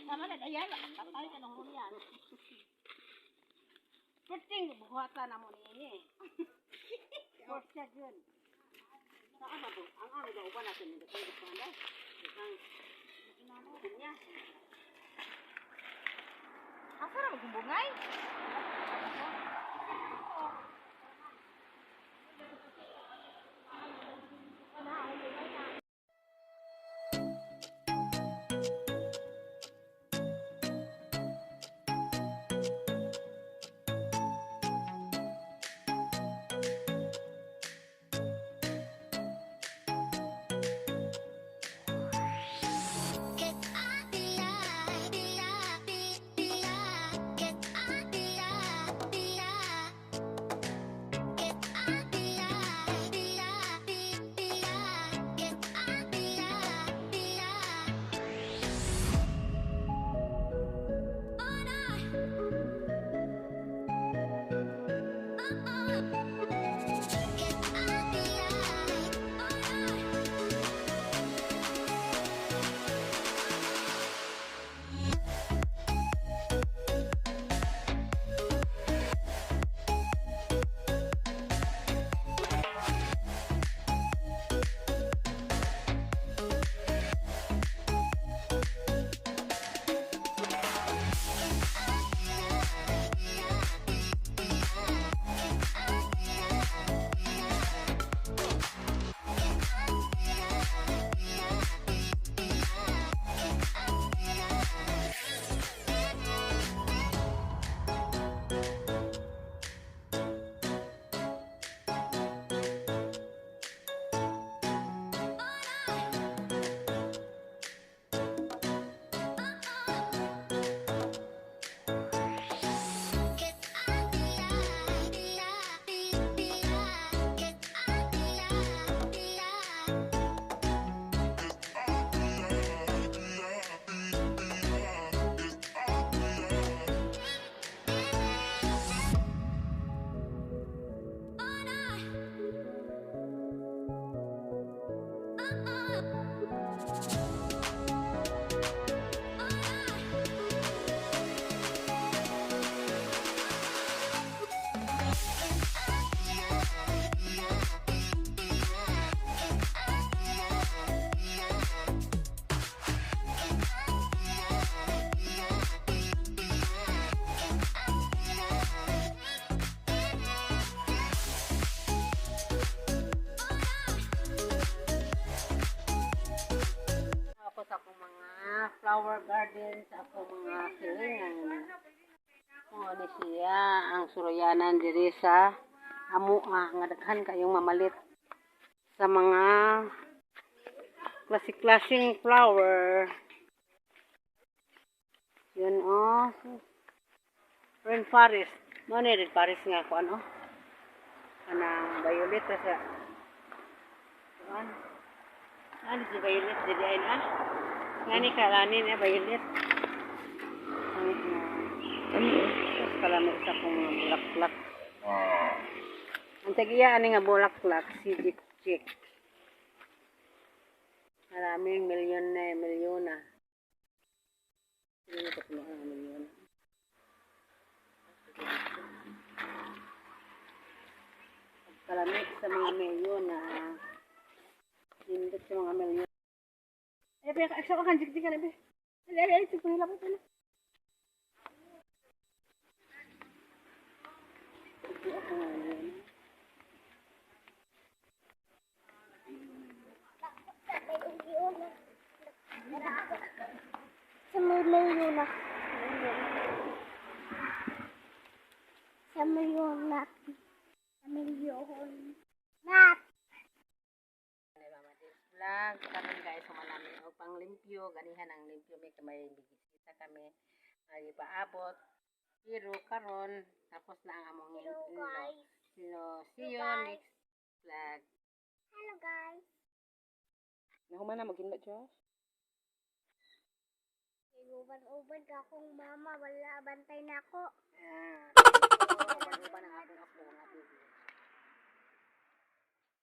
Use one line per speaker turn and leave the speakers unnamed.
Tama na, ayan. Patay ka ng yan. Perting, buhata na mo niini. Forsa yun.
Saan ba to? Ang ano daw ba natin? Hindi ko gusto na. Isang niya.
Asa na magumbungay?
Ako sa akong mga flower garden, sa akong mga silingan. Mao ni siya ang surayanan diri sa amoa nga daghan kayong mamalit sa mga klase-klaseng flower. Yun oh. Rainforest. Mao ni rainforest nga kuan oh. Kanang violet ra sa kuan. Ano si violet dili ay na? Ngani kalanin eh violet. Ang
Ano eh?
Tapos kalami sa akong mga bulaklak. Ang tagiya ani nga bulaklak si Jik Jik. Maraming milyon na eh, milyon na. Hindi ko kung ang milyon. Kalami sa mga milyon na. Nindot sa mga milyon. Eh, pero sa kan jik jik ka na be. Ay, ay, ay, sige, lapit na. Ito ako ngayon.
Sa milyon na. Sa milyon na. Sa milyon na.
Mama D's Vlog. Karon guys, human namin og panglimpyo. Ganihan ang limpyo may kamay bisita kami. Ay paabot. Pero karon tapos na ang among
Hello
hilo.
guys.
So, see you
Hello, guys.
next vlog.
Hello guys.
Nahuman na maginlo, Josh.
Uban-uban ka akong mama, wala bantay na ako.
Ah, uban-uban ang akong apo nga baby.